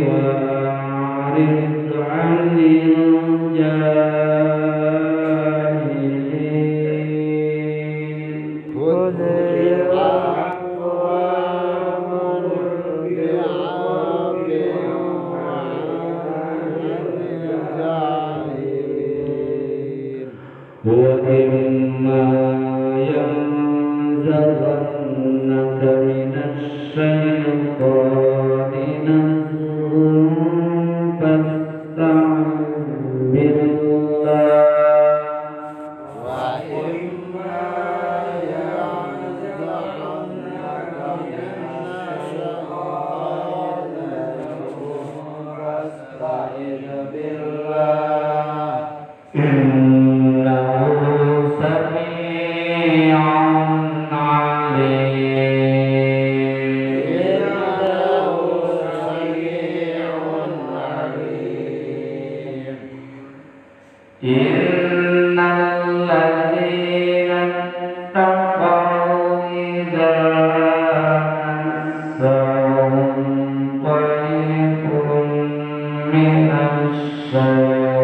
وأعرض عن الجاهلين. خذ العفو وأمر بالعرف وعن الجاهلين. وإما ينزغنك من الشيطان نزغ فاستعذ بالله. وإما ينزغنك من الشيطان نزغ فاستعذ بالله. إنه سميع عليم. إنه سميع عليم. إن الذين اتقوا إذا مسهم طيف من الشيطان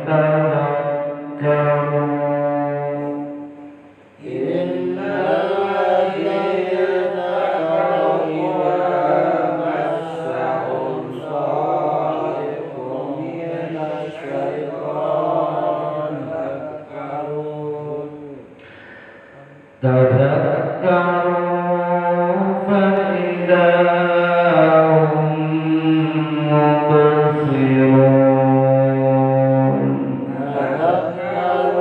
تذكروا. إن الذين اتقوا إذا مسهم طائف من الشيطان تذكروا فإذا هم مبصرون. تذكروا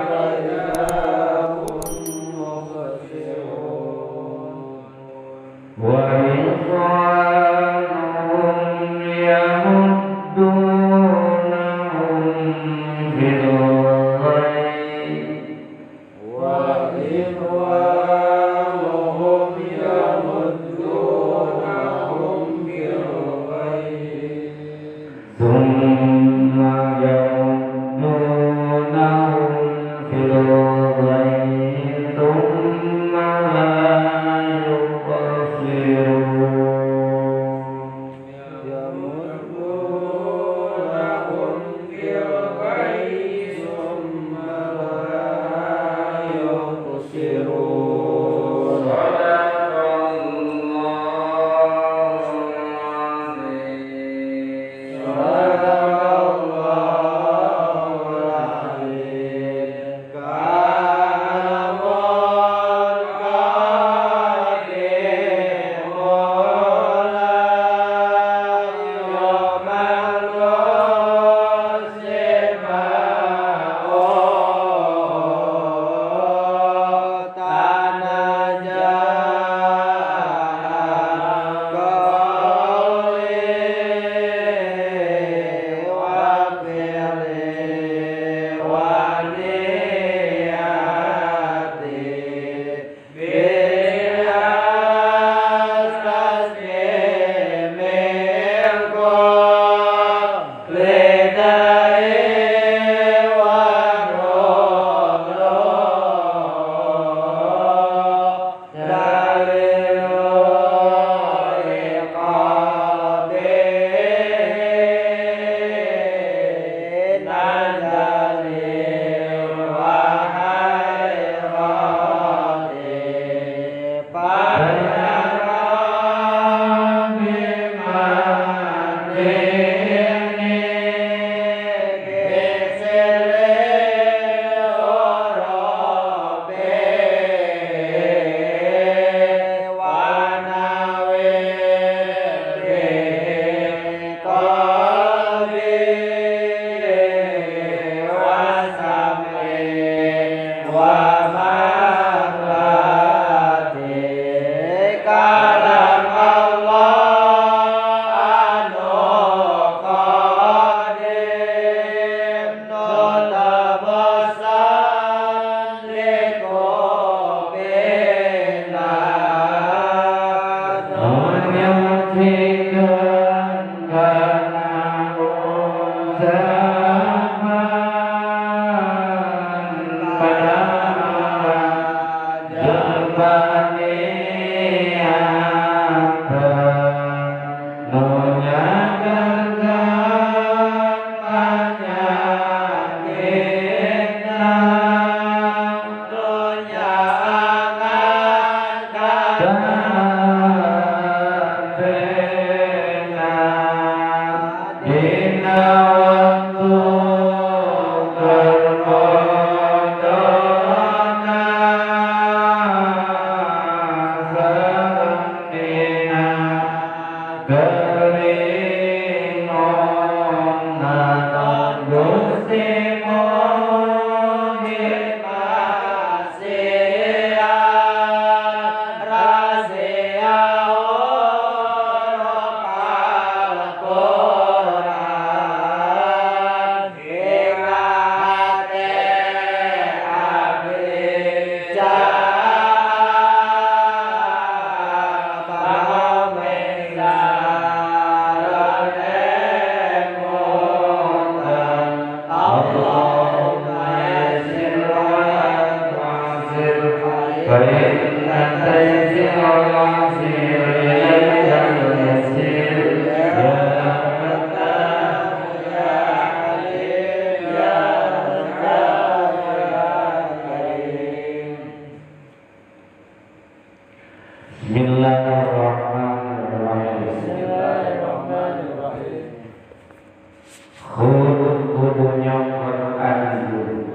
فإذا هم مبصرون. وإخوانهم يمدونهم في الغي. وإخوانهم يمدونهم في الغي. ثم يردونهم في الغي ثم لا يقصرون. يمدونهم في الغي ثم لا يقصرون. صدق الله العظيم. صدق الله العظيم. كلام قديم لا يمل سماعه. تناجى قولي وفعلي ونياتي بأستسلم كل داء ونور دليل لقلبي نزلي وحيرتي فيا رب متعني بسر ربي ونوير قلبي وسمعي ومقلتي. كلام الله أنه قديم نتبصر لقلوبنا. Dina waktu kerbodona Saben dina gering nanon Gusti mugi Pasian rahasia huruf Al-Quran ing ate abdi Allahumma yassir wa la tu'assir fa inna taysir al-'asir ilayka al-yasir ya Fattah ya Alim ya Razzaq ya Karim. Bismillahirrahmanirrahim. Bismillahirrahmanirrahim. Khudh kudu nyokot anjeun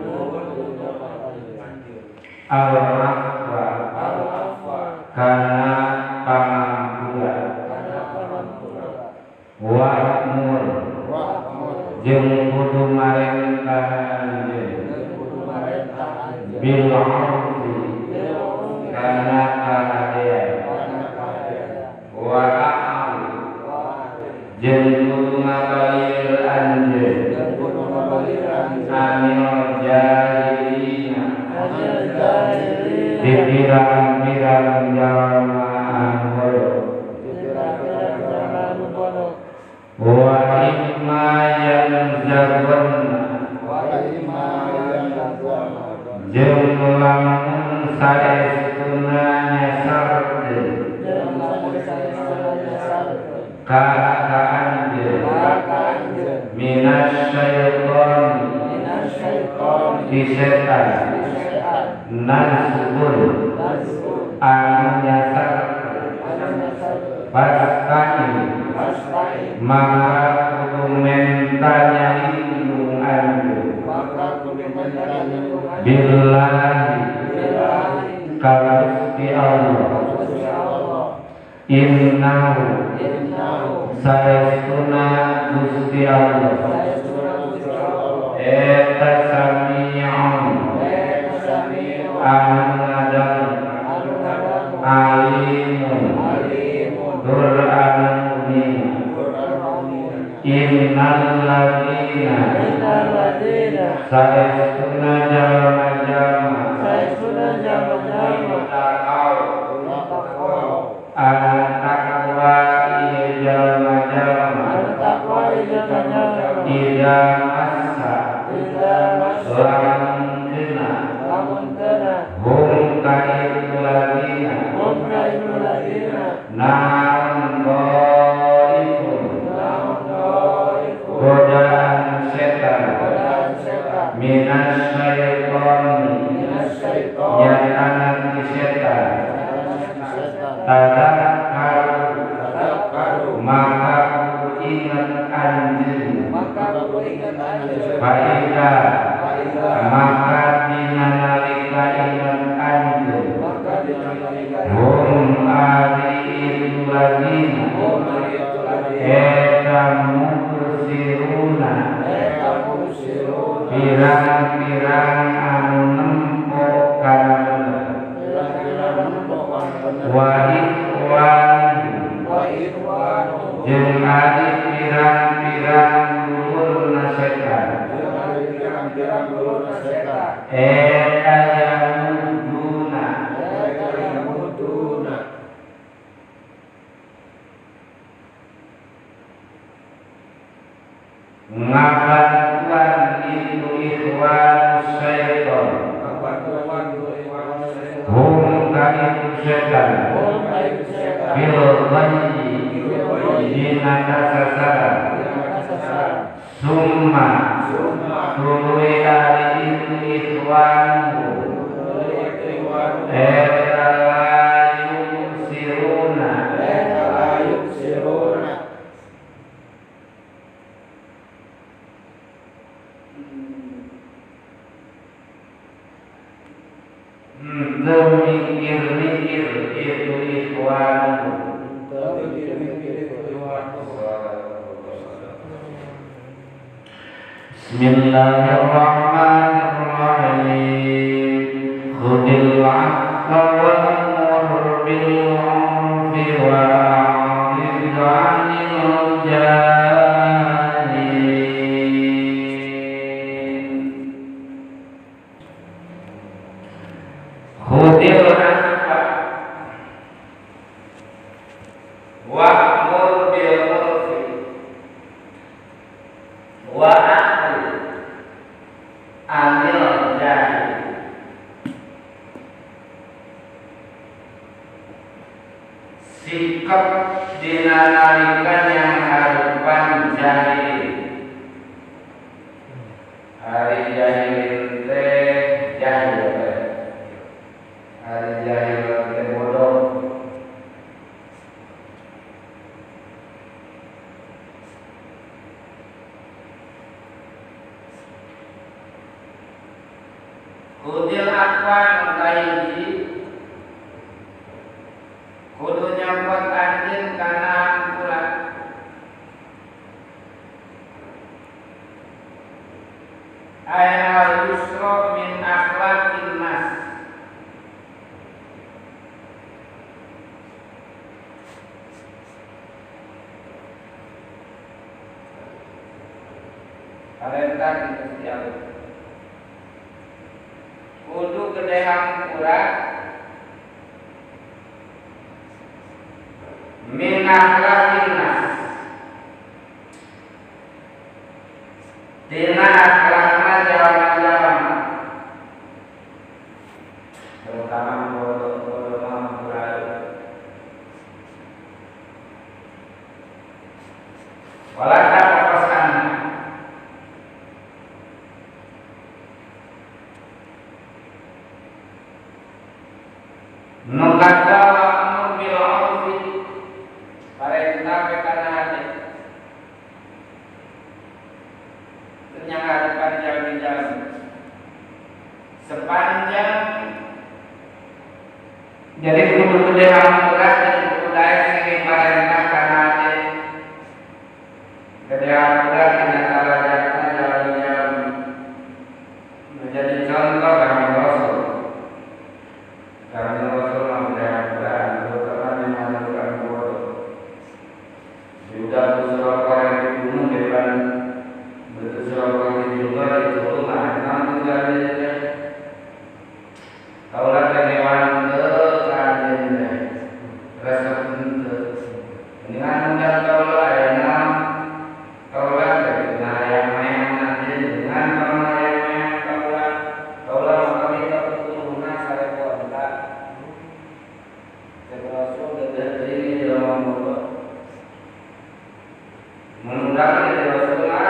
al-afwa kana pangampura wa'mur jeung kudu marentah anjeun bil 'urfi kana kahadean wa a'rid jeung kudu ngabalir anjeun anil jahilina di pirang-pirang jalma anu bodoh wa imma yanzaghunna jeung lamun saestuna nyasarkeun ka anjeun minasyaitoni di setan nazghun anu nyasarkeun fasta'in maka kudu menta nyalindung anjeun billahi ka Gusti Allah innahu saestuna Gusti Allah eta sami'un anu ngadangu alimun tur anu uninga innal ladzina saestuna jalma-jalma ittaqau anu taqwa ieu jalma-jalma idza massa lamun kena hum ka itu ladzina naon dhaifun godaan setan minasyaitoni nyatana ti setan tadakkaru maka kudu inget anjeun faida maka dina nalika inget anjeun hum ari itu ladzina eta mubsiruna pirang-pirang anu nempo kana bener wa ikhwanuhum jeung ari pirang-pirang dulurna setan eta yamuduna ngabantuan itu ikhwanus syaiton hum ka itu setan bil ghayyi dina kasasaran summa tuluy ari itu ikhwanuhu eta la yubsiruna mikir itu ikhwanuhum. Bismillahirrahmanirrahim. Khudil 'afwa wa'mur bil 'urfi wa'rid 'anil jahilin. Khudil 'afwa wa'mur bil 'urfi wa'rid 'anil jahilin. Sikap dina nalika yang harapan jahil. Hari jahil teh jahil teh. Hari jahil teh bodoh. Kudil akwan kaiji kudu nyambut anjeun kana hampura. Ay al-yusra min akhlaqin nas. Parentah di Gusti Allah. Kudu gede hampura min akhlaqin nas. Dina akhlakna jalma-jalma, terutama bodoh-bodoh hampura. Walaka papasan nu kata wa'mur bil 'urfi parentah we kana hate. Yang harapan jalmi-jalmi sepanjang jadi kudu gede hampura dan kudu daek sing parentah kana hate. Gede hampura dina tarajatna jalmi-jalmi menjadi contoh kami Rasul. Kami Rasul gede hampura terutama dimalukan bodoh. Sudah surah yang dibunuh depan betul surah juga itu nanti jadi kaulah kenewan ke kanjen resep itu dengan undang kaulah enak kaulah nah yang main nanti dengan kaulah yang main kaulah kaulah maka kita keturunan sareponta Rasul dari dalam bodoh mengundang dari Rasulullah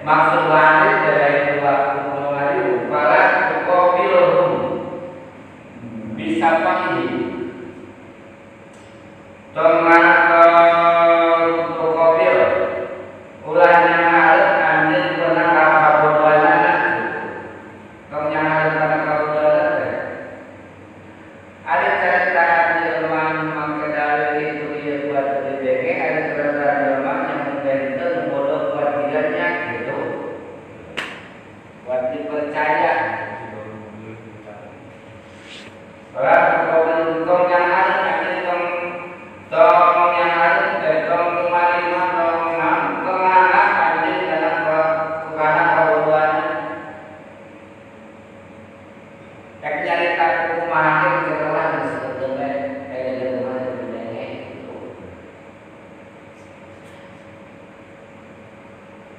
Maksud wani dari dua kumari fala tuqabilhum bisa pahi. Tong tuqabil ulah nyangarep anjeun kana kabodohanana. Tong nyangarep kana kabodohanana teh. Ari carita jelema nu make dalil itu ieu buat didenge, ari carita jelema yang benten bodoh buat tiganya gitu. Buat dipercaya. Ora tong nyangarep anjeun tong tong nyangarep teh tong kumari mah tong nganggap anjeun kana kabodohanana. Ek nyarita kumaha ge ketelah geus penting we aya jelema nu didenge gitu.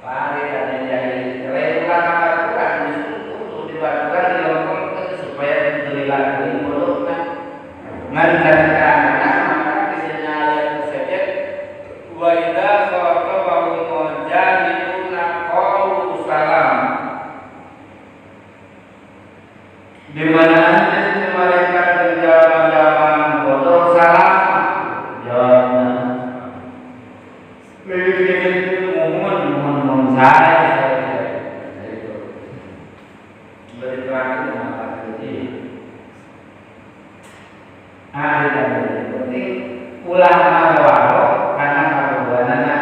Pari dan jahil lain ulah kabaturan justru kudu dibaturan dilongkongkeun supaya dilakoni bodohna. Ngan caritaanana maka disenya ayat saja wa idza khatabahum jahiluna qalu salam. Di mana mereka menjawab bodoh salam jawabna. Mohon saya beri terakhir dengan ini. Ada yang penting ulah ngawaro karena kabodohanana.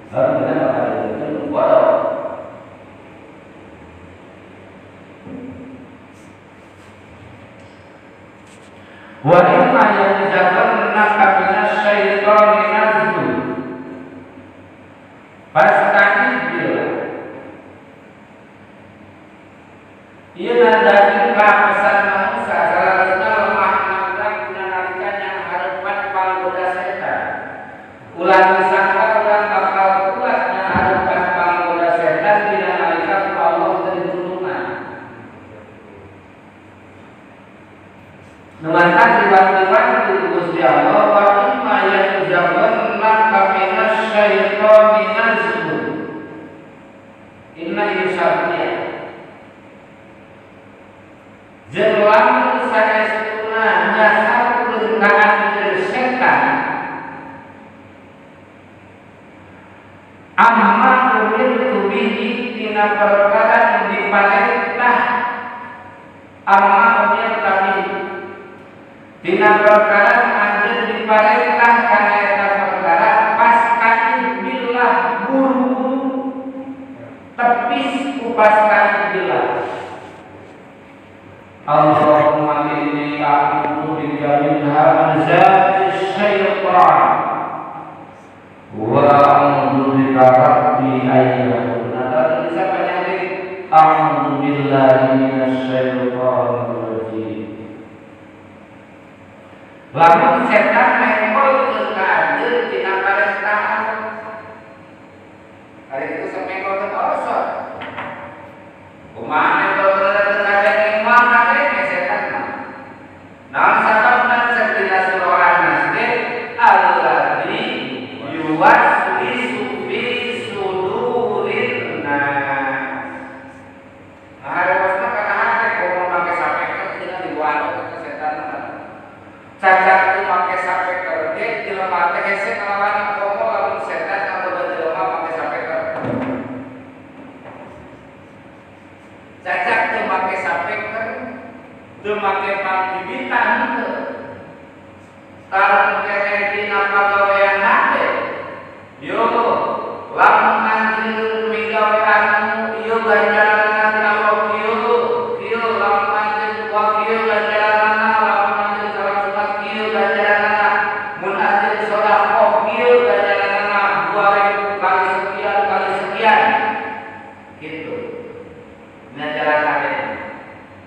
Baru kita bakal itu bodoh. Wa imma yanzaghannaka minasyaitani nazghun fasta'id billah. Ieu nandakeun kapesan manusia salarasna lemah nanggang dina nalika nyanghareupan panggoda setan. Ulah disangka urang bakal kuat nyanghareupan panggoda setan dina nalika ku Allah teu ditulungan. Numantak diwanti-wanti ku Gusti Allah wa imma yanzaghannaka minasyaitani nazghun. Inna yusabbiya. Jeung lamun saestuna nyasarkeun ka anjeun setan amma umirtu bihi tina perkara nu diparentah amma umirtu bihi tina perkara anjeun diparentah kana eta perkara pasta'id billah buru-buru tepis ku pasta'id billah. Allahumma inni a'udzu bika min hamazati syaitan wa a'udzu bika rabbi an yahdurun. Atau bisa panjang a'udzu billahi minasyaitonir rajim. Lamun setan mengkol ka anjeun tina parentahan. Ari itu semengkol teh osot. Kumaha mengkol teu kadenge mah kadenge setan mah. Naon sababna cek dina surah An-Nas ge alladzi yuwaswisu fi sudurin nas. Nah, harosna kana hate komo make sapeker cenah diwaro ka setan mah. Cacat teu make sapeker ge jelema teh hese ngalawan komo lamun setan ngagoda jelema make sapeker. Cacat teu make sapeker, teu make pangbibitan henteu. Tarung keneh dina pagawean hate. Yo, lamun anjeun migawe anu ieu ganjaranna ti Allah kieu, kieu lamun anjeun wa kieu ganjaranna, lamun anjeun salat sunat kieu ganjaranna, mun anjeun sedekah kieu ganjaranna 2000 kali sekian kali sekian. Gitu. Dina jalan hate.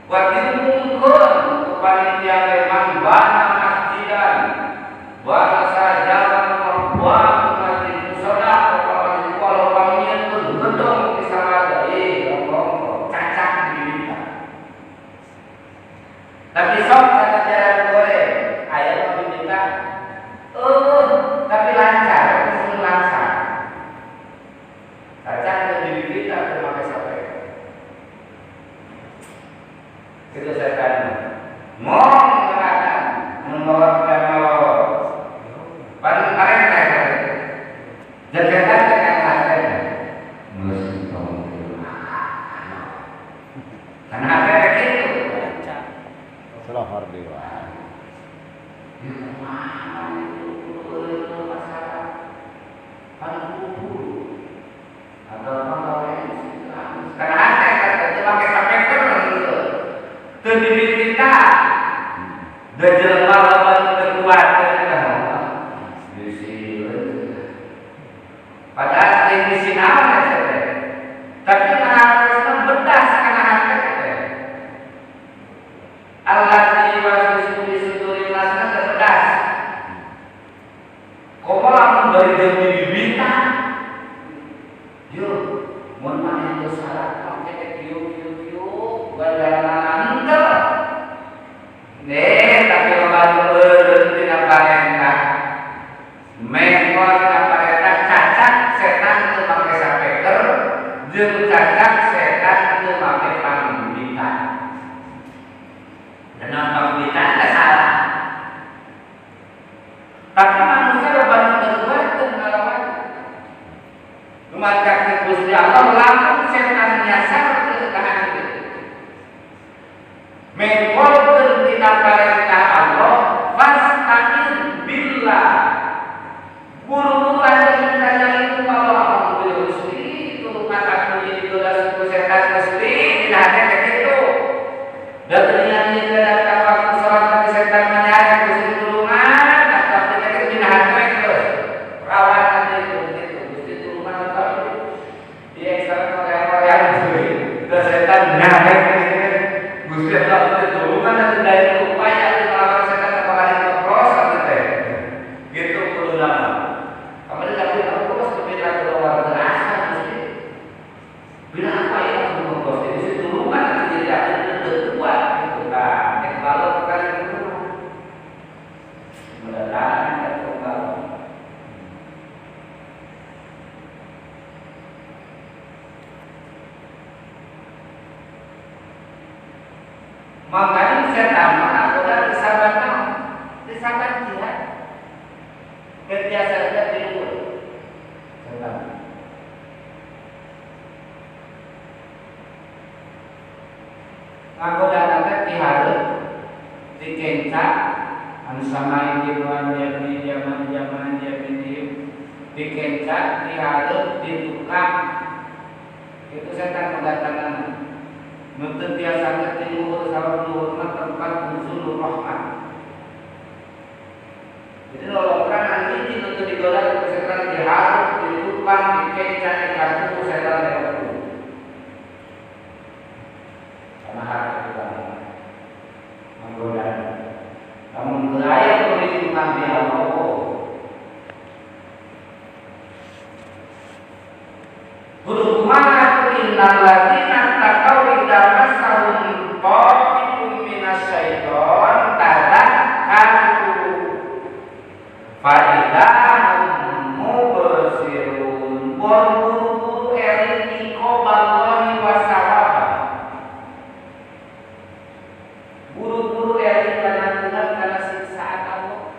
Buat diumumkeun ku panitia memang bana masjidan, bana sajalan buat masjid musola, masjid walau pamieun gedong di samada, cacak dibita. Tapi sok kata jalan goreng, aya mah bibita. Tapi lancar, mesti lancar. Kacang di kita teu make sampai. Itu setan. Ngomong ngatakan menolak dan melolong. Pan parentah jaga dengan hati. Geus tong karena hati gitu. Selohor dewa. Karena hati itu pakai sapeker gitu. Teu dibitita. Da jelema loba nu teu kuat padahal teh misi naon eta teh. Tapi harusna bedas kana hati teh. Allah yuwaswisu fi sudurin nas teh bedas. Komo lamun bari jeung dibibita. Yo, mun maneh teu salat mah teh kieu kieu kieu ganjaran henteu. Nih, tapi loba nu eureun tina parentah. Mengkol tina parentah cacak setan teu make sapeker jeung cacak setan teu make panggibitan. Dan panggibitan teh salah. Tapi manusia loba nu teu kuat teu ngalawan. Lumatak teh Gusti Allah lamun setan nyasar teu tahan teu. Mengkolkeun dina parentah Allah fasta'in billah. Buru-buru aja minta itu kalau aku Gusti tulungan aku jadi dosa ku setan Gusti dina hati teh kitu. Da teuing ieu datang waktu salat tapi setan menyarek Gusti tulungan tapi teh dina hati we terus. Rawan aja itu gitu Gusti tulungan aku. Dia ekstra korea-korea deui. Da setan nyarek Gusti Allah tulungan dan daya upaya melawan setan apalagi ngepros atau teh. Gitu kudu lama. Kemarin tapi ngepros bila keluar terasa Gusti. Bila apa ya aku ngepros jadi Gusti tulungan atau jadi aku teu kuat gitu kan. Yang kalau kali itu mendatang atau kalau makanya setan mah udah disabat naon? Disabat jihad. Kebiasaan di luhur. Setan. Ngagodana teh ti hareup, ti kenca, anu sama ieu yamin yaman yaman yamin di kenca, di hareup, di tukang. Itu setan mendatangkan. Nu teu biasa teh luhur sabab luhur mah tempat nuzulur rahmat. Jadi lolongkan nanti nu teu digoda ku setan di hareup, di tukang, di kenca, di kartu setan teh kudu. Karena hati kita menggoda. Namun teu aya perlindungan di Allah. Kudu kumaha innal ladzina taqaw idza massahum ta'ifun minasyaiton tadakkaru fa idza hum mubsirun. Buru-buru eling iqaballahi wasawaba. Buru-buru eling kana Tuhan kana siksaan Allah.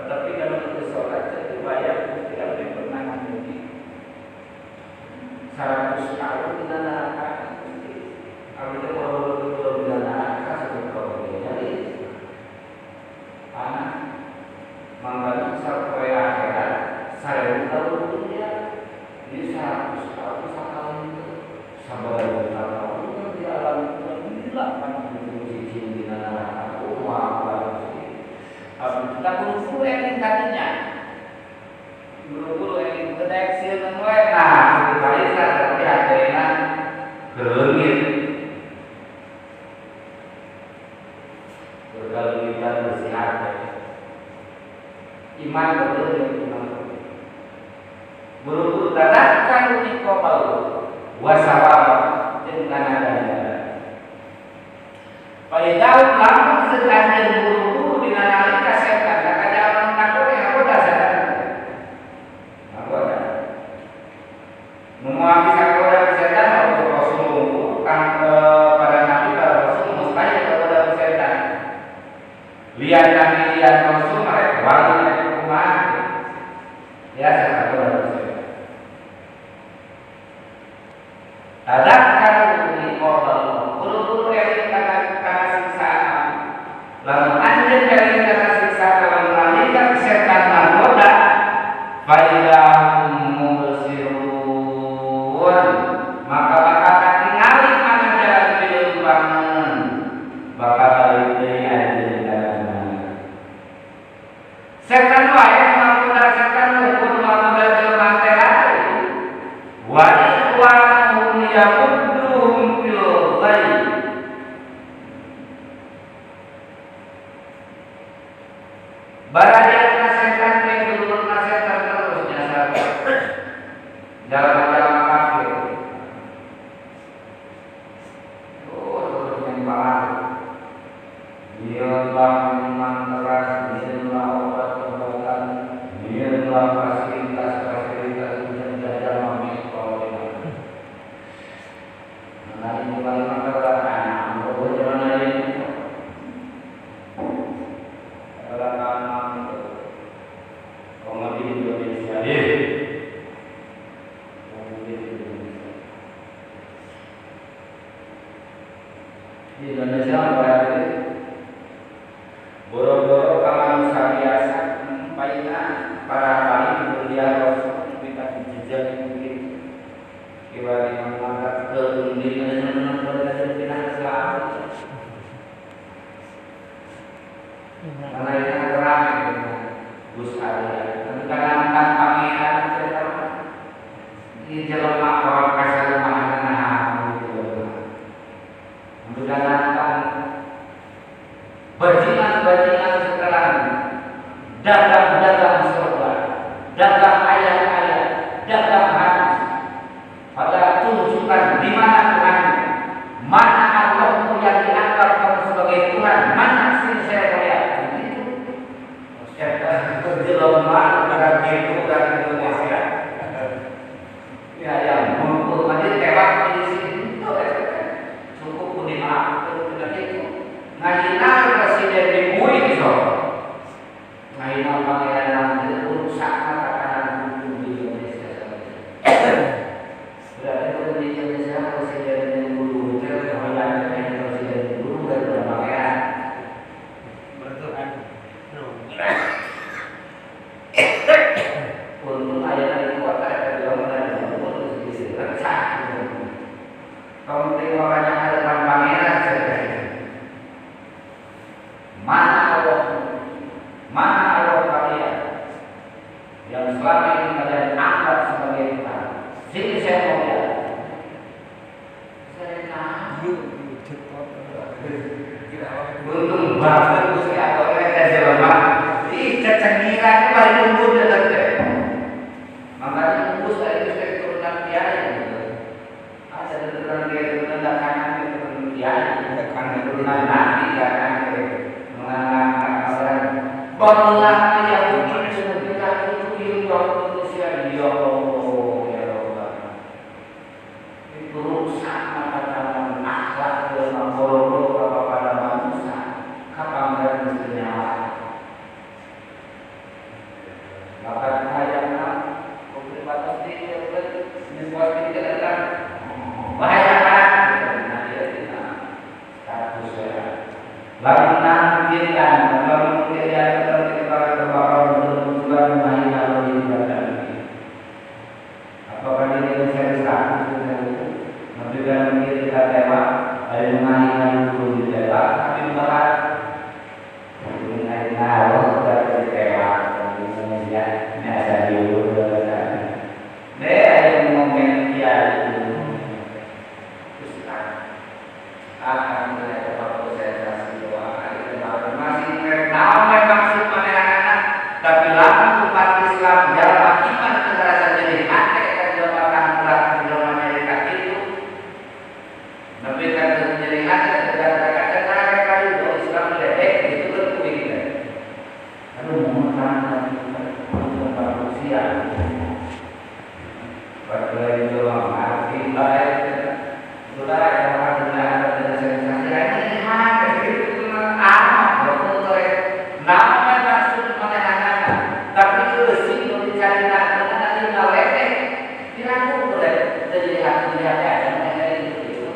Tapi kalau untuk sholat itu bayar tidak boleh pernah menjadi 100 tahun kita neraka. Kalau itu kalau kita neraka sudah jadi anak mangga sampai akhirat 1000 tahun dunia ini 100 tahun sekali itu sabar tahun di alam gila kan itu di neraka. Wah, kita buru-buru eling tadinya buru-buru eling kedek sieun we nah kali tapi hatena geleungit bergalulitan bersih hati iman geleungit iman buru-buru tadakkaru iqabal wasawab jeung kana ganjaran. Fa idza lamun sekanjeun buru-buru Lihat nabi lihat rasul mereka wali mereka kumaha. Biasa kalau tadakkaru liqa'allah, kudu-kudu eling kana siksaan. Lamun anjeun eling kana siksaan lamun nalika setan manggoda faida mubsirun, maka bakal katingali kana jalan pilumpangan, bakal balik deui anjeun kana dunia. Setan wae manggoda setan kudu manggoda jelema teh wa ikhwanuhum yamudduhum fil ghayb. Baraya setan teh dulurna setan terus nyasar jalan-jalan kafir. Oh, terus yang parah. Dialah minuman keras, dialah obat-obatan, dialah fasilitas-fasilitas jajan mami kalau nah ini paling makanan, jalan aja. Komedi Indonesia, komedi Indonesia. Di Indonesia berarti boro-boro manusia biasa, paina para kali kuliah rasul kita dijejak mungkin. Kiwari mengangkat ke karena ini ramai Gus Arya. Kadang-kadang pangeran di jelema orang kasar mana gitu. Kadang-kadang bajingan-bajingan sekarang dagang-dagang surga, dagang ayat-ayat, dagang hadis. Pada tunjukkan di mana Tuhan, mana Allahmu yang dianggap kamu sebagai Tuhan, mana sini saya melihat. Begitu. Jelema orang gitu orang Indonesia. Ya yang ngumpul aja tewak di sini itu cukup pun dimaafkan tidak itu. Ngahina presiden dibui so. Ngahina pangeran itu rusak tatanan hukum di Indonesia. Berarti di Indonesia presiden yang dulu, presiden dulu dan pangeran. Untung ayah di kota itu rencana. Kalau makanya ada pangeran saja. Mana Allah? Mana Allah kalian yang selama ini kalian anggap sebagai Tuhan? Sini saya mau lihat. Saya tahu. Untung banget Gusti Allah mereka jelema. Ih cecengiran paling unggul teh. Makanya Gus itu keturunan kiai. Ada keturunan kiai, keturunan kanan, keturunan kiai, keturunan nabi kanan, mengangkat orang. Bangunlah yang begitu kita itu Indonesia ya Allah ya Allah. Itu rusak tatanan akhlak dalam boro-boro kepada manusia. Kapan mestinya? Bahkan hayangna batas di bahaya kan? Status saya. Lalu nangkirkan, lalu kirian bermunculan mahina lebih. Apakah di Indonesia status itu? Memberikan kita tewak, ada mahina dulu ditewak, tapi bahkan mengenai naruh sudah ditewak di Indonesia ini ada dulu. Deh, yang ngomongin dia itu, terus akan mulai konsentrasi doa itu masih tahu maksud anak-anak, tapi lalu umat Islam jalan iman terasa jadi hati dan jabatan berat jelema mereka itu, tapi kan jadi hati dan kata kali itu Islam. Nama maksud manehanana, tapi leusi nu dicaritakeun nanti ngaleteh diraku teh jadi hati hati ada mengenai itu.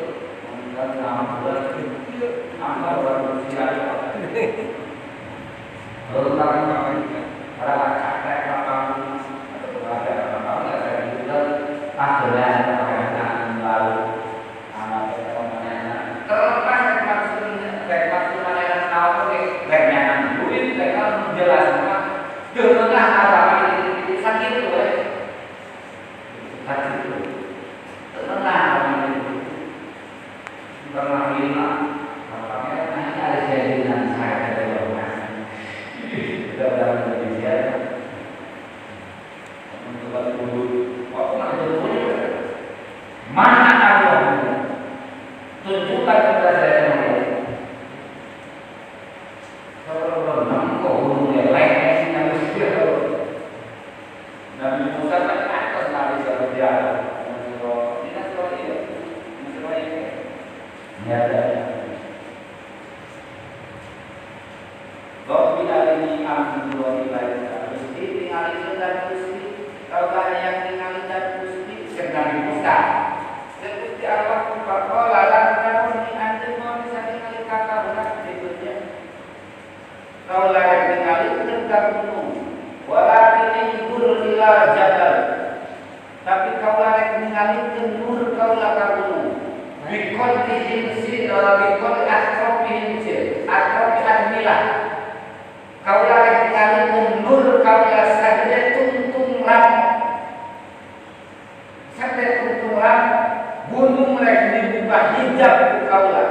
Mana Allah? Tunjukkan kepada saya Allah. Nabi Musa kan atas Nabi Tapi kaulah rek ningalikeun nur kaulah ka gunung. Bikol hinsil, bikol atrofi hinsil, atrofi admilah. Kaulah rek ningalikeun nur kaulah sagede tungtung ramo. Sagede tungtung ramo, gunung rek dibuka hijab ku kaulah.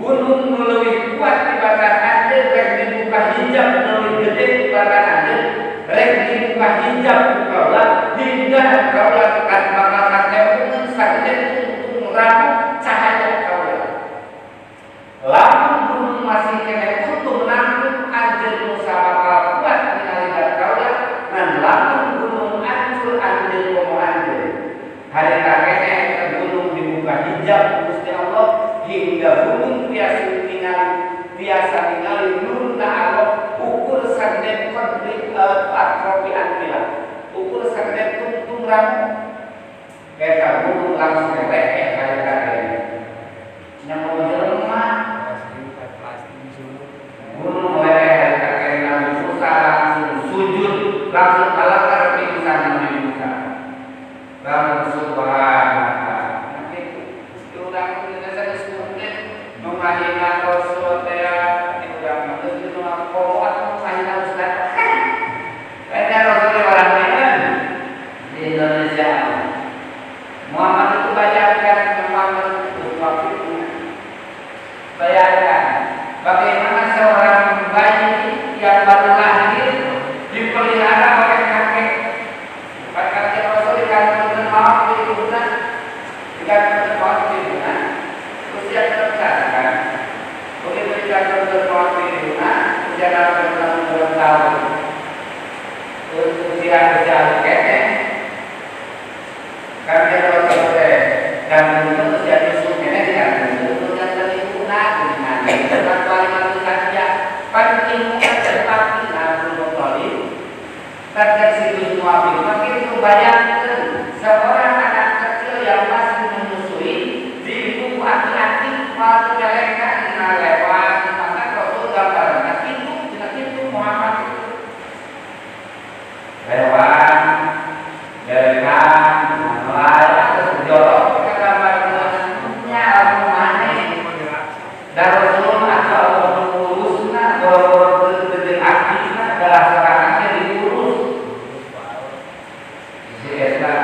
Gunung nu leuwih kuat tibatan anjeun rek dibuka hijab nu leuwih gede tibatan anjeun rek dibuka hijab ku kaulah hingga kaulah kan bakal katempungan sagede tungtung ramo cahaya kaulah. Lamun gunung masih kene utuh nangkung anjeun Musa bakal kuat ningali kaulah ngan lamun gunung ancur anjeun komo anjeun. Harita kene gunung dibuka hijab Gusti Allah hingga gunung biasa ningali nurna Allah ukur sagede qadri atrofi anmilah ukur sagede tungtung ramo eta gunung langsung leleh harita kene nya jelema gunung leleh harita kene Nabi Musa langsung sujud langsung kalakar pingsan Nabi Musa langsung subhanallah. Nah itu urang Indonesia geus komplit nu ngahina Rasul teh urang geus nu ngakomo atuh ngahina ustaz. Eta Rasul orang lain di Indonesia. Muhammad itu bayangkan Muhammad itu waktu itu. Bayangkan bagaimana seorang bayi yang baru lahir dipelihara oleh kakek. Kakek Rasul dikantongkeun maot di ibuna, dikantongkeun maot di ibuna, usia terbesar kan. Begitu dikantongkeun maot di ibuna, usia 62 tahun. Usia usia kene. Kakek Rasul teh kantongkeun usia nyusu kene dikantongkeun usia ibuna geuningan. Kecuali saja penting tetapi Abdul Muthalib terjadi situs Muhammad. Makin itu bayangkan seorang anak kecil yang masih menyusui di ibu aki-aki waktu mereka lewat maka Rasul gambarkan itu tidak itu Muhammad itu lewat lekan layak terus jorok kita gambar punya lagu mana dan Rasul atau mengurusna boro-boro gede akina adalah serangannya diurus. Si eta.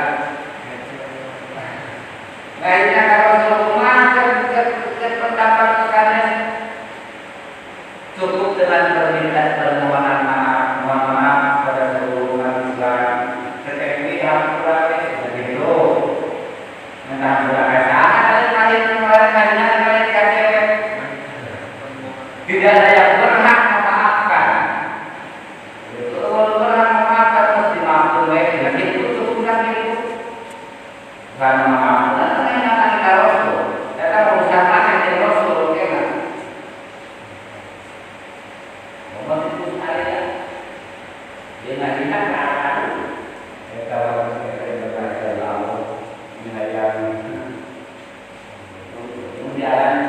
Lainnya kalau rumah pendapat sekalian cukup dengan permintaan permohonan maaf, mohon maaf pada seluruh umat Islam. Tetapi hampura begitu. Minta hampura tidak ada yang berhak memaafkan. Itu kalau berhak memaafkan mesti maafkan ya itu cukup kan itu. Bukan memaafkan, karena kita Rasul. Kita urusan mana yang Rasul kena. Ieu ngahina ka akal. Eta wae eta lamun ini hayang kemudian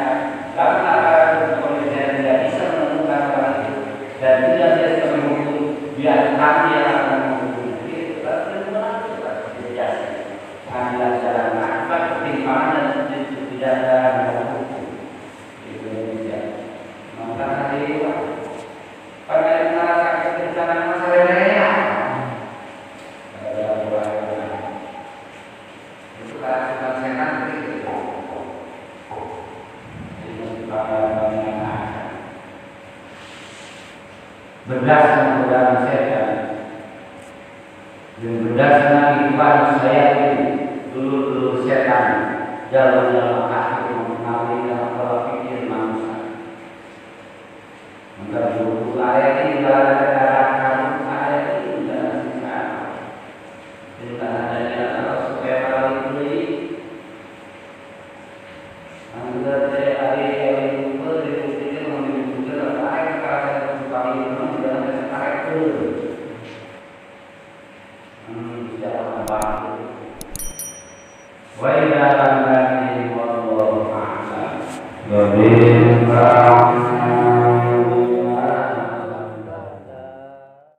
lamun aparat kepolisian tidak bisa menemukan orang itu dan tidak bisa menghukum, biar kami yang akan menghukum. Jadi pengadilan jalan akibat ketimpangan dan tidak ada hukum di Indonesia. Maka hari itu pada merasa kebencanaan masyarakat itu karena setan itu. Berdasarkan godaan setan dan berdasarkan ikhwan saya itu dulu-dulu setan jalan-jalan akhir mempengaruhi dalam pola pikir manusia. Maka dulu ayat ini dalam karun ayat ini dalam sisa tentang adanya Allah supaya para beli anggar hari yang berdiskusi menunjukkan ayat kekerasan kali ini dalam karakter. Wa ila wallahu a'lam.